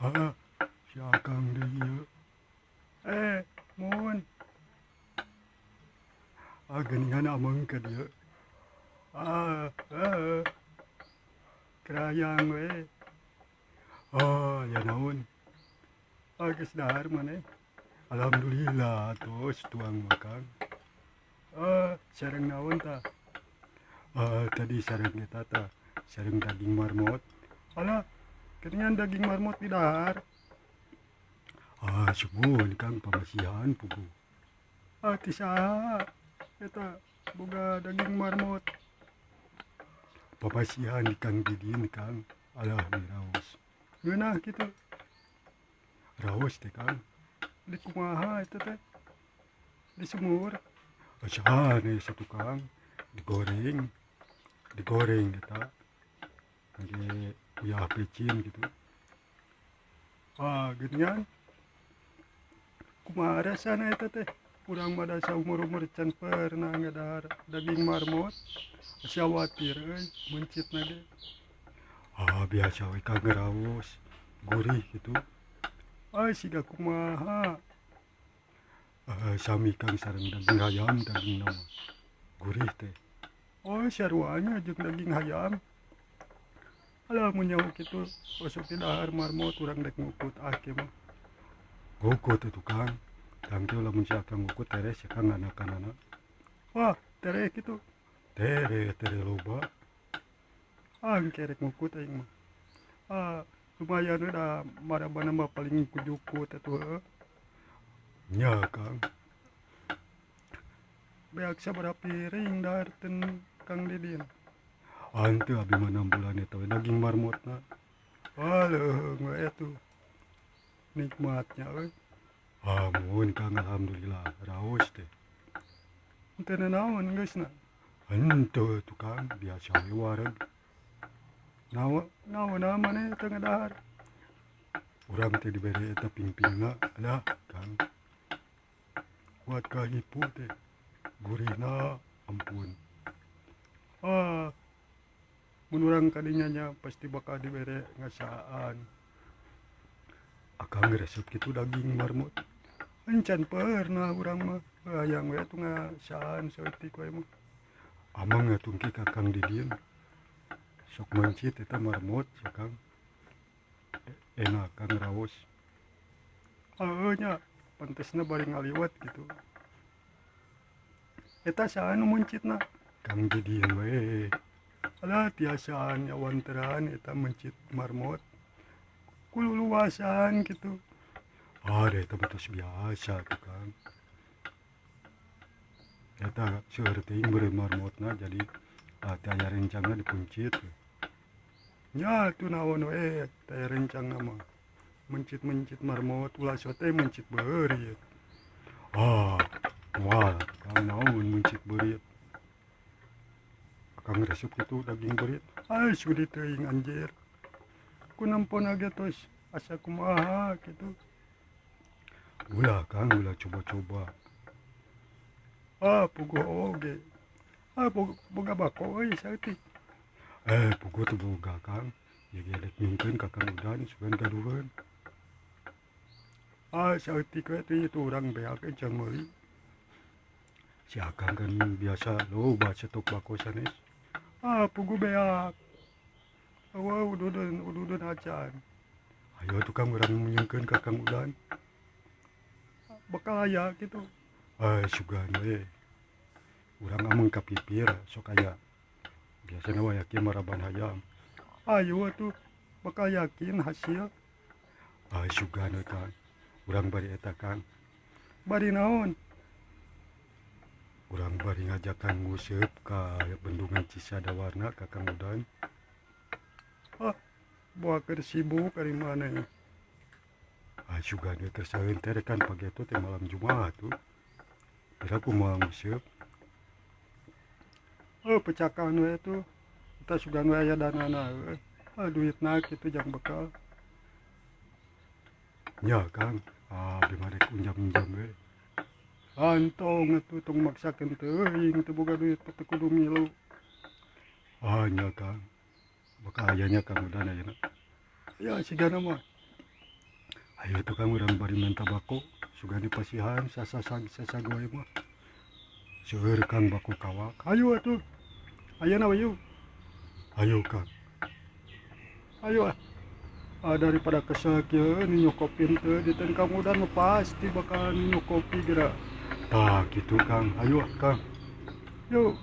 Ah, si Akang deui ieu. Eh, mun. Ah, geuningan ameng ka dieu. Ah, ah. Kerayang we. Ah, ya naon. Ah, geus dahar maneh. Alhamdulillah tos tuang makan. Ah, sareng naon tah? Ah, tadi sareng eta tah, sareng daging marmot. Alah, geuningan daging marmot di dahar. Ah, sumuhun Kang pamasihan puguh. Ah, ti saha eta boga daging marmot? Pamasihan Kang Didin Kang. Alah miraos. Ngeunah kitu. Raos teh Kang. Di kumaha eta teh? Di sumur. Sanes atuh Kang, digoreng. Digoreng eta. Kangge uyah pecin gitu. Ah, geuningan. Kumaha rasana eta teh? Urang mah da saumur-umur can pernah ngadahar daging marmot. Asa khawatir euy meuncitna ge. Ah, biasa we Kang raos, gurih gitu. Ah, siga kumaha. Ah, sami Kang sareng daging hayam dagingna mah. Gurih teh. Oh, sarua nya jeung daging hayam. Alah mun nyaho kitu osok didahar marmot urang rek ngukut ah kieu mah. Ngukut atuh Kang. Tangtu lamun si Akang ngukut tereh si Kang nganakanana. Wah, tereh kitu. Tereh, tereh loba. Ah, engke rek ngukut aing mah. Ah, lumayan we da marabana mah paling ku jukut atuh heueuh. Nya Kang. Beak sabaraha piring dahar ten Kang Didin? Ah, henteu abi mah 6 bulan eta we daging marmotna. Wah, leuheung we atuh. Nikmatnya euy. Ah, muhun Kang alhamdulillah raos teh. Henteu nanaon geusna? Henteu atuh Kang, biasa we wareg. Naon naon maneh teu ngadahar? Urang teh dibere eta pingpingna, alah Kang. Kuat kahipu teh. Gurihna ampun. Ah, mun urang kadinya nya pasti bakal dibere ngasaan. Akang resep kitu daging marmot. Encan pernah urang mah. Hayang we atuh ngasaan saeutik we mah. Amang atuh engke ka Kang Didin. Sok meuncit eta marmot ya Kang. Enak Kang raos. Heueuh nya, pantesna bari ngaliwet kitu. Eta saha nu meuncitna? Kang Didin we. Alah tiasaan nyawanteran eta meuncit marmot. Kululuasan kitu. Ah, da eta mah tos biasa atuh Kang. Eta seueur teuing beureum marmotna jadi teu aya rencangna dikuncit. Nya atuh naon we teu aya rencangna mah. Meuncit-meuncit marmot ulah sote meuncit beurit. Ah, moal Kang naon meuncit beurit. Akang resep kitu daging beurit. Ah, sudi teuing anjir. Ku nempona ge tos asa kumaha kitu. Ulah Kang, ulah coba-coba. Ah, puguh oge. Ah, boga bako euy saeutik. Eh, puguh teu boga Kang. Ieu ge rek nyungkeun ka Kang Udan sugan gaduheun. Ah, saeutik we teh itu urang beak euy can meuli. Si Akang kan biasa loba stok bako sanes. Ah, puguh beak. Eueuh ududun ududun acan. Ayo atuh Kang urang nyungkeun ka Kang Udan. Bakal aya kitu. Ah, sugan we. Urang ameng ka pipir sok aya. Biasana waya kieu maraban hayam. Ayo atuh bakal yakin hasil. Ah, sugan we Kang. Urang bari eta Kang. Bari naon? Urang bari ngajakan nguseup ka bendungan Cisadawarna ka Kang Udan. Ah, boa keur sibuk ari maneh. Ah, sugan we keur saeun teh rekan pageto teh malam Jumaah tuh. Piraku moal nguseup. Oh, pecakan we tuh. Eta sugan we aya danana heueuh. Ah, duitna kitu jang bekal. Nya Kang, ah abi mah rek unjam-unjam we. Antong atuh tong maksakeun teuing teu boga duit teu kudu milu. Ah, nya Kang. Bakal aya nya Kang Udan ayeuna. Ya sigana mah. Ayo tuh Kang, urang bari menta bako, sugan dipasihan sasasag sasag wae mah. Seueur Kang bako kawak. Ayo atuh. Ayeuna we yuk. Ayo Kang. Ayo ah. Ah, daripada kesel kieu ninyo kopi teu diten Kang Udan mah pasti bakal ninyo kopi geura. Tah kitu Kang. Ayo ah Kang. Yuk.